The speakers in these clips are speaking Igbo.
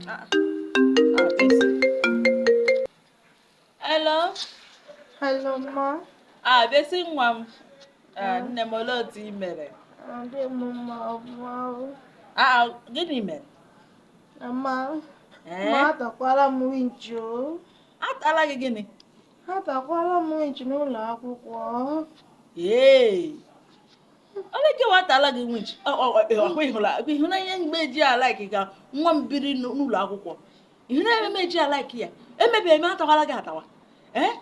Ah, ah, Bessy. Hello. Hello, ma. Ah, Bessy nwa m. Ah, nne m, olee otu ị mere? Adị m mma ọfụma. Ah, ah, gịnị mere? Mama, Eh? ma atakwala m winchi o. Atala gị gịnị? Atakwala m winchi n'ụlọ akwụkwọ. Ee. Ole gị watala gị winch? Ọkwa ịhụla ịhụla ihe mgbe eji alaiki ka nwa m biri n'ụlọ akwụkwọ. Ịhụla ebe m eji alaiki ya? Emebi eme atawala gị atawa. Ee?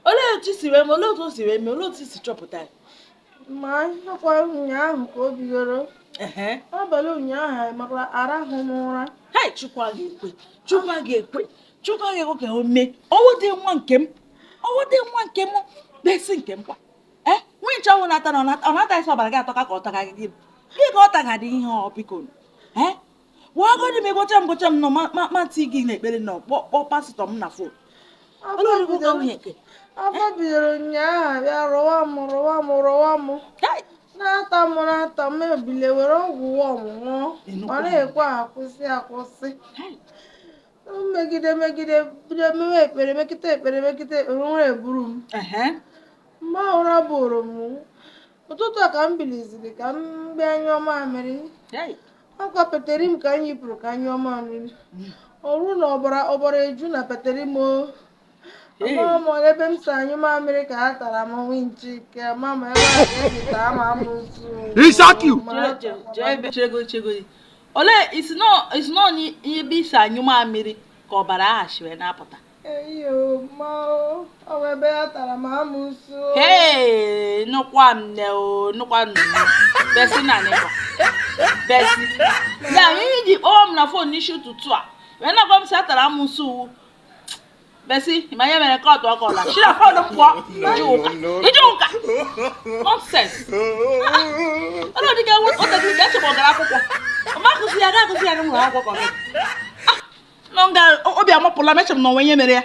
Olee otu i si wee mee? Olee otu o si wee mee? Olee otu i si chọpụta ya? Ma ọkwa ụnyaahụ ka o bidoro. Ehe. Abalị ụnyaahụ maka arahụ m ụra. Hei, Chukwu a ga-ekwe. Chukwu a ga-ekwe. Chukwu a ga-ekwe ka o mee. Ọwụ dị nwa nke m. Ọwụ dị nwa nke m. Bessy nke m kwa. Ee, winch ọnwụ na-ata na ọ na-ata isi ọbara gị atọka ka ọ taga gị gịnị? Gị ka ọ taga dị ihe ọ biko. Ee? Wagodi m gwacha m gwacha m nọ ma ma ma ti gị n'ekpere nọ kpọọ kpọọ pastọ m na phone. Olee Afọ ụdị ụka bidoro nwunye nke? Afọ bidoro ụnyaahụ bịa rụwa m, rụwa m, rụwa m. Hei! Na-ata m, na-ata m, ebile were ọgwụ worm ṅụọ. Ịnụkwa. Ọ na-ekwe akwụsị akwụsị. Hei! Megide megide bido mewe ekpere, mekịta ekpere, mekịta ekpere, ụra eburu m. Ehe. Mgbe ụra buru m, ụtụtụ a ka m biliziri ka m bịa nyụọ mamịrị. Hei! Akwa peteri m ka m yipụrụ ka nyụọ mamịrị. Ọ bụrụ na ọbara ọbara eju na peteri m o. Hey. Ama m ebe m si anyụ mamịrị ka a tara m winchi ke ama m ebe a ka esi taa m amụsụ. Isaki! Chere chere chere ebe chego chego. Olee isi nọ isi nọ ebe isi anyụ mamịrị ka ọbara aghachi wee na-apụta? Eyo ma o, ọ bụ ebe a tara m amụsụ. Hey, nụkwa m nne o, nụkwa m nne. Bessy na nịkwa. Bessy. Ya ihe iji kpọọ m na phone n'isi ụtụtụ a. Wee na-agwa m sị atara amụsụ uwu. Bessy, ma ihe mere kọtụ ọkọla. Shi na phone m pụọ. Ije ụka. Ije ụka. Nonsense. Ọ dị ka otegiri ka echebe ọ gara akwụkwọ. Ọ ma akụzi ya ga akụzi ya n'ụlọ akwụkwọ ka ọ gịnị? Ah, nọ nga obi amapụla m eche m na onwe ihe mere ya.